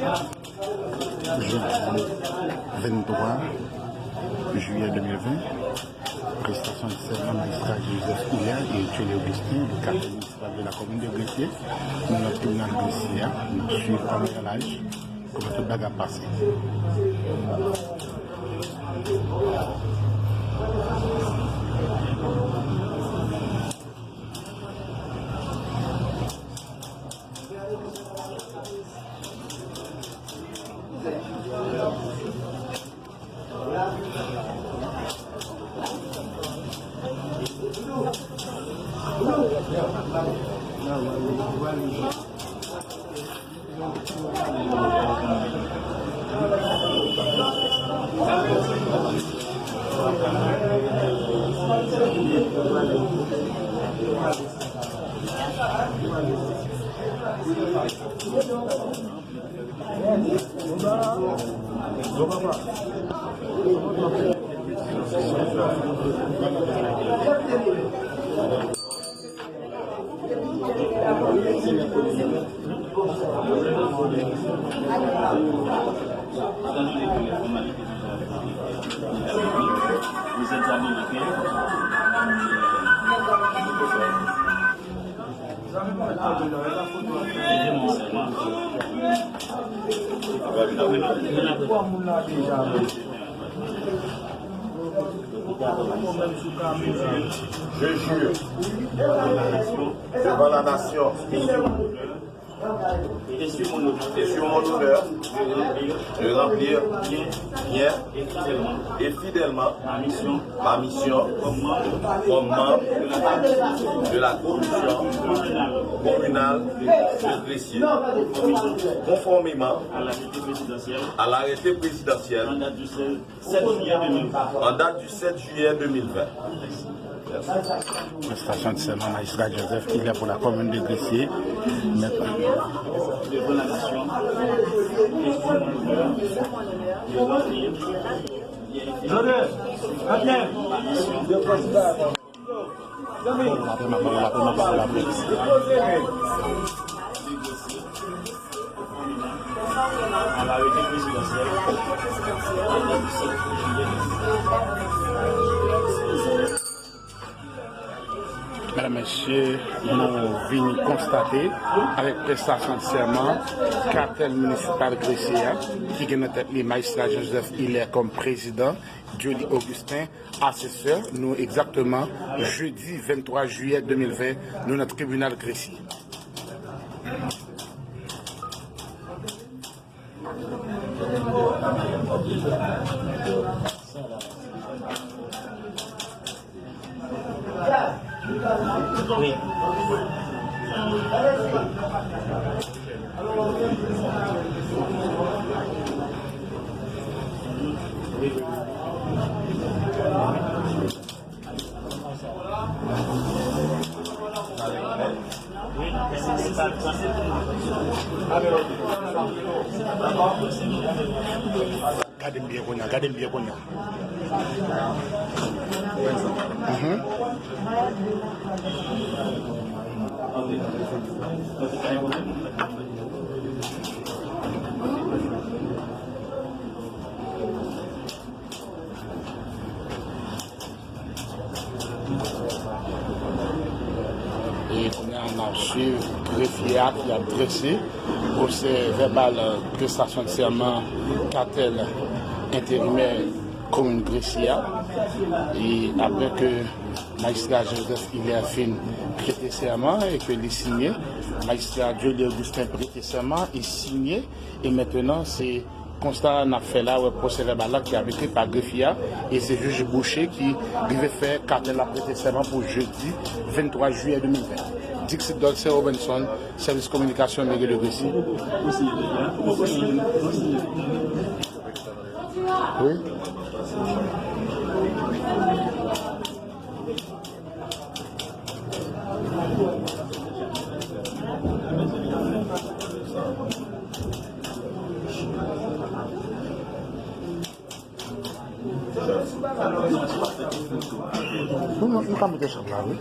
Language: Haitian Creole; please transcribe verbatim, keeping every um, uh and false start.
Jodi venntwa jiyè de mil ven, prestasyon sèman majistra Joseph Hilaire e Joly Augustin, le katè minisipal de la komin de Gressier, nou nan tribinal Gressier a, n ap swiv an meyè laj kòman tout bagay ap pase. Je jure devant la nation et sur mon honneur de remplir bien et fidèlement ma mission comme membre de la commission communale de Gressier, conformément à l'arrêté présidentiel en date du sept juillet deux mille vingt. Prestasyon sèman majistra Joseph Hilaire pour la commune de Gressier. Mèt. Medam, mesye, nou vin konstate avèk prestasyon sèman katèl minisipal Gressier a, ki gen nan tèt li majistra Joseph Hilaire kòm prezidan, Joly Augustin, asesè, nou egzakteman jedi venntwa jiyè de mil ven, nou nan tribinal Gressier. Gade m byen kounye a, gade m byen kounye a. Mhm. E kounye a, n ap swiv grefye a ki ap drese pwosè vèbal prestasyon de sèman katèl enterimè komin Gressier a. E apre ke majistra Joseph Hilaire fin prete sèman e ke li siyen, majistra Joly Augustin prete sèman e siyen. E mentenan, se konsta n ap fè la, wè pwosè vèbal la ki ap ekri pa grefye a, e se jij Boucher ki rive fè katèl la prete sèman pou jedi venntwa jiyè de mil ven. Dixit Dolce Robinson, sèvis kominikasyon meri de Gressier. Wi. Nou, nou, nou ka moute chanm la, wi.